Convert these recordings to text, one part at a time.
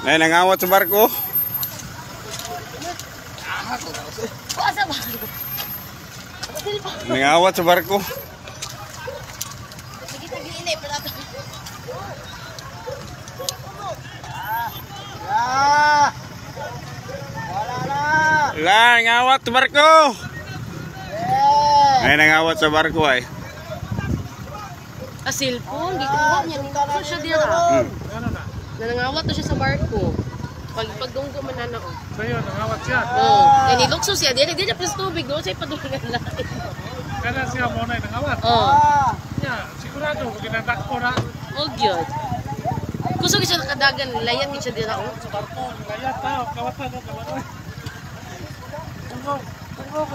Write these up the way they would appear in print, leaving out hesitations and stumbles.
Nay, nangawat sa barko. Asa ba? Nangawat sa barko. Sige, tagi-inay pa nato. Ah! Wala na! La, nangawat sa barko. Eh! Ay, nangawat sa barko ay. Ah, cellphone, gikuha niya. Nilukso siya dira. Nanangawat to siya sa barko. Pag pagdunggo man na oh. Sa'yo, nangawat siya. Oh, kay nilukso siya dira, dira pa sa tubig, do siya padungan lang. Kana siya mo na nangawat. Oh, Ah! Nya, sigurado kung ginatakbo na. og yun. Kusog siya nakadagan, layat gid siya dira oh. Sa barko, layat tao, kawatan o kawatan. Tungog, tungog.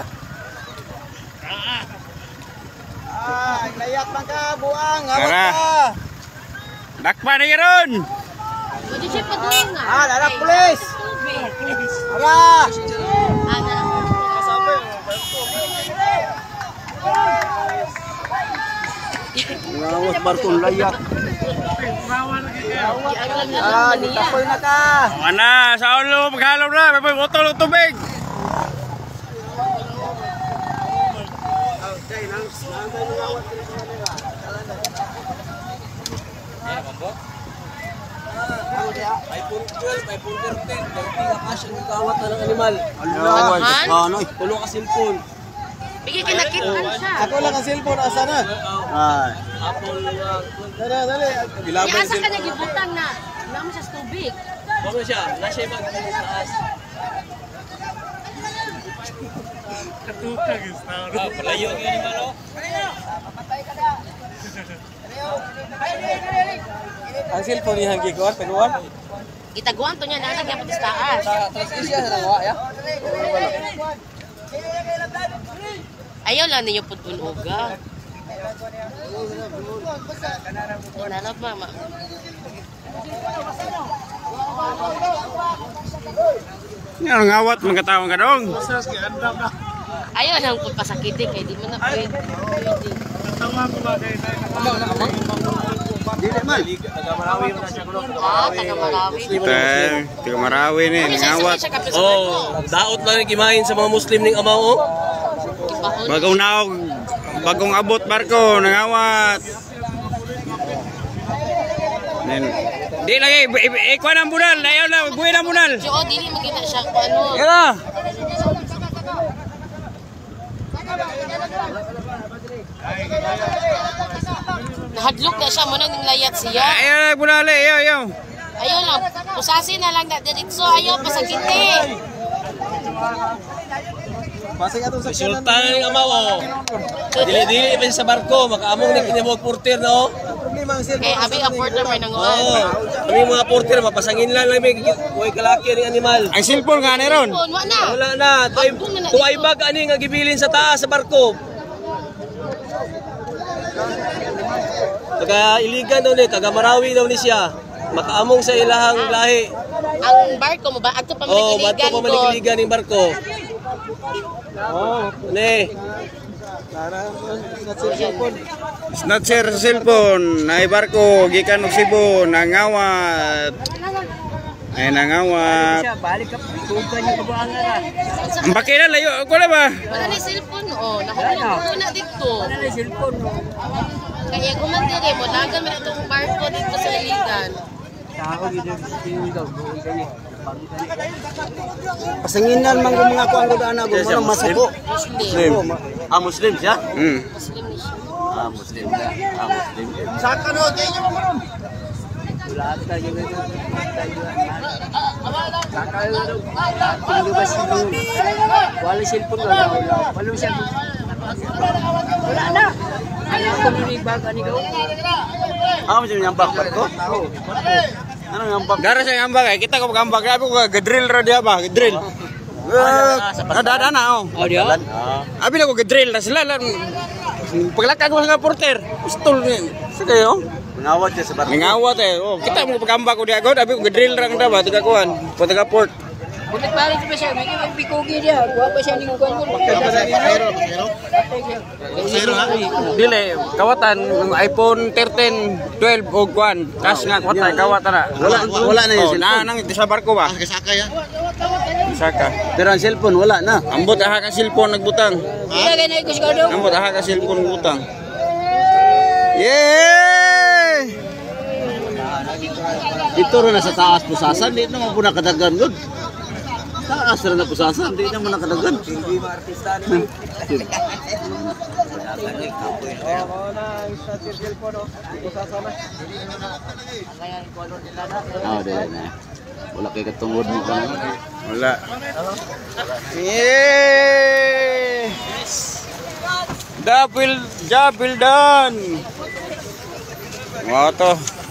Ah, layak man ka, buang, awat Tara. ka. Dakpa na ron. Pwede siya padungan. Ah, lalak, Kay, pulis! sa tubig. Ara! Ah, na. Ngawat barko layak. Rawa na kayo. Gianglan na Ah, lang niya. gitapoy na ka. Ana, sa ulo, maghalaw na. May botol ng tubig. iPhone 12, iPhone 13, 13 ka cash, ang kawat na ng animal. Han? Ano? Tulo ka cellphone. Bigay kinakitaan siya. Ako lang ang cellphone, asa na? Ay. Apple, Dali, dali. Kaya asa ka niya gibutang na? Naman siya sa tubig. Ano siya? Nasa ibang sa taas. Katukag is tao. Ah, palayo ang animal, oh. Ang cellphone niya gikuan, penuan. Gitaguan to niya na gyapon sa taas. Trans-Asia sa nangawa, ya? Ayaw lang ninyo pud uga. Inanap mama. Nga, nangawat, mga tao ka dong. Usas kay andam na. Ayaw lang pud pasakiti kay di man na pwede. Pwede. Natawa ko ba kay nay Dili man. Taga Marawi na siya kuno. Ah, taga Marawi. Tayo, tiga Marawi ni, Ano siya nangawat. siya kapit sa barko? Oh, daot lang yung kimain sa mga Muslim ning amaw, oh. Gipahon. Bagong naog, bagong abot barko, nangawat. Nen, di lagi, ikuan ang bunal, ayaw na, buwi ang bunal. Jo, dili magita siya kung ano. Kaya Nahadlok na siya mo na ning layat siya. Ayaw na, bunal, eh, ayaw, ayaw. Ayaw lang, usasi na lang na diretso, ayaw pasakiti. Pasig atong sakyanan. Sultan ning amaw, oh. Dili-dili pa siya sa barko, makaamong ni kinimog porter na, oh. Problema ang cellphone. Kay abi ang porter may nanguan. Oh, kami mga porter, mapasangin lang lang may way kalaki ning animal. Ang cellphone nga ni ron. Phone, wa na. Wala na, tuay tuay bag ani nga gibilin sa taas sa barko. Taga Iligan daw ni, taga Marawi daw ni siya. Makaamong sa ilahang lahi. Ang barko mo ba adto pa Oh, man bato pa man ko. iligan ning barko. Oh, ne. Tara, cellphone. Snatcher sa cellphone, ay barko, gikan og Cebu, nangawat. Ay nangawat. Balik ka, tugan yung kabuangan na. Ang bakina layo ko na ba? Wala ni cellphone oh, nahulog ko na dito. Wala na cellphone. Kaya guman diri mo lagan man itong barko dito sa Iligan. Tao gid daw, buhay kani. Pasanginan man ko mga kuan ko daan ako, manang masuko. Muslim. Ah, Muslim siya? Muslim ni siya. Ah, Muslim na. Ah, Muslim. Saka no, kay mo ron. Wala cellphone wala wala. Wala cellphone. Wala na. Ako ni bag ani gaw. Ah, Muslim yang bak barko? Ano yang bak? Dara sa ambag ay kita ko pag-ambag grabe ko gadrill ra diya ba, gadrill. Ada ada na oh. Oh dia. Abi na ko gadrill na sila lang. Paglakag ko sa porter, pistol ni. Sige yo. Mengawat siya sa barko. Nangawat eh. Oh, kita mo pag-ambag ko diya ko, abi ko gadrill ra nga ba tiga kuan, pa taga port. Bulit palit pa siya, may may bikugi niya. Kuha pa siya ning kuan ko. Dili, kawatan ng iPhone 13, 12 og 1. Cash nga kawatan, kawatan na. Wala wala na yung Oh, na cellphone. nang sa barko ba? Kasakay ah. Saka. Pero ang cellphone wala na. Ambot aha ka cellphone nagbutang. Wala kay na ikos ka daw. Ambot aha ka cellphone nagbutang. Yeah! Dito rin na sa taas pusasan, di naman po nakadagan gud. Taas rin na pusasan, di naman nakadagan. Hindi maartista ni. Ah, di na. Wala kay katungod mo ka na. Wala. Yeah! Double job well done. Mga to.